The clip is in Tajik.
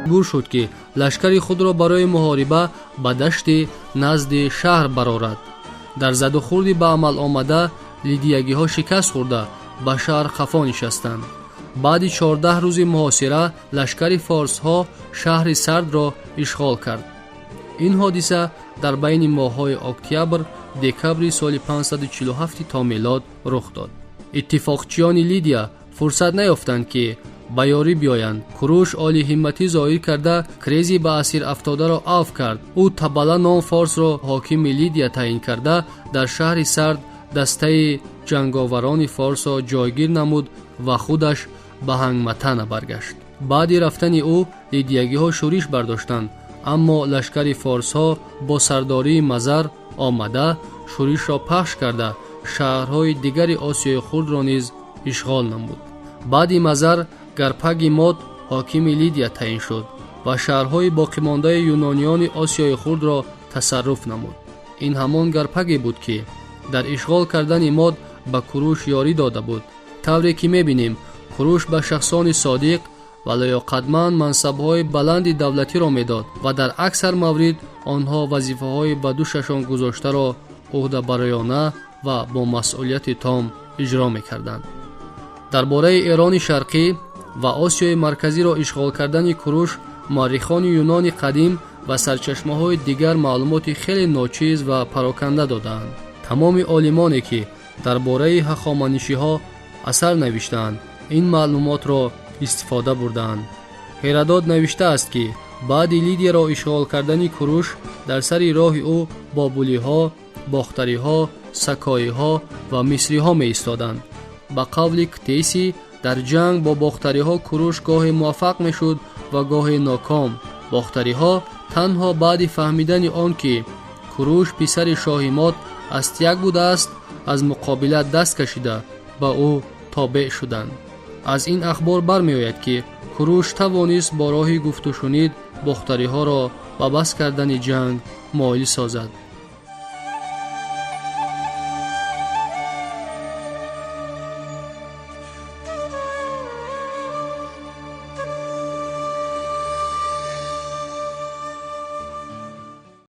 Маҷбур шуд, ки лашкари худро барои муҳориба ба дашти назди шаҳр барорад. Дар задухӯрди ба амал омада лидиягиҳо шикаст хӯрда, ба шаҳр хафо нишастанд. Баъди 14 рӯзи муҳосира лашкари форсҳо шаҳри Сардро ишғол кард. Ин ҳодиса дар байни моҳҳои октябр декабри соли 547 то мелод рух дод. Иттифоқчиёни Лидия фурсат наёфтанд, ки ба ёрӣ биёянд. Куруш олиҳимматӣ зоҳир карда, Крези ба асир афтодаро афв кард. Ӯ Табала ном форсро ҳокими Лидия таъин карда, дар шаҳри Сард дастаи ҷанговарони форсро ҷойгир намуд ва худаш ба Ҳангматана баргашт. Баъди рафтани ӯ лидиягиҳо шӯриш бардоштанд, аммо лашкари форсҳо бо сардории Мазар омада, шӯришро пахш карда, шаҳрҳои дигари Осиёи Хурдро низ ишғол намуд. Баъди Мазар Гарпаги Мод ҳокими Лидия таъин шуд ва шаҳрҳои боқимондаи юнониёни Осиёи Хурдро тасарруф намуд. Ин ҳамон Гарпаге буд, ки дар ишғол кардани Мод ба Куруш ёрӣ дода буд. Тавре ки мебинем, Куруш ба шахсони содиқ ва лаёқатманд мансабҳои баланди давлатиро медод ва дар аксар маврид онҳо вазифаҳои ба дӯшашон гузоштаро ӯҳдабароёна ва бо масъулияти том иҷро мекарданд. Дар бораи Эрони Шарқӣ ва Осиёи Марказиро ишғол кардани Куруш муаррихони Юнони қадим ва сарчашмаҳои дигар маълумоти хеле ночиз ва пароканда додаанд. Тамоми олимоне, ки дар бораи ҳахоманишиҳо асар навиштаанд, ин маълумотро истифода бурдаанд. Ҳерадот навиштааст, ки баъди Лидияро ишғол кардани Куруш дар сари роҳи ӯ бобулиҳо, бохтариҳо, сакоиҳо ва мисриҳо меистоданд. Ба қавли Ктесӣ, дар ҷанг бо бохтариҳо Куруш гоҳе муваффақ мешуд ва гоҳе ноком. Бохтариҳо танҳо баъди фаҳмидани он, ки Куруш писари шоҳи Мод Астияк будааст, аз муқобила даст кашида, ба ӯ тобеъ шуданд. Аз ин ахбор бармеояд, ки Куруш тавонист бо роҳи гуфтушунид бохтариҳоро ба бас кардани ҷанг моил созад.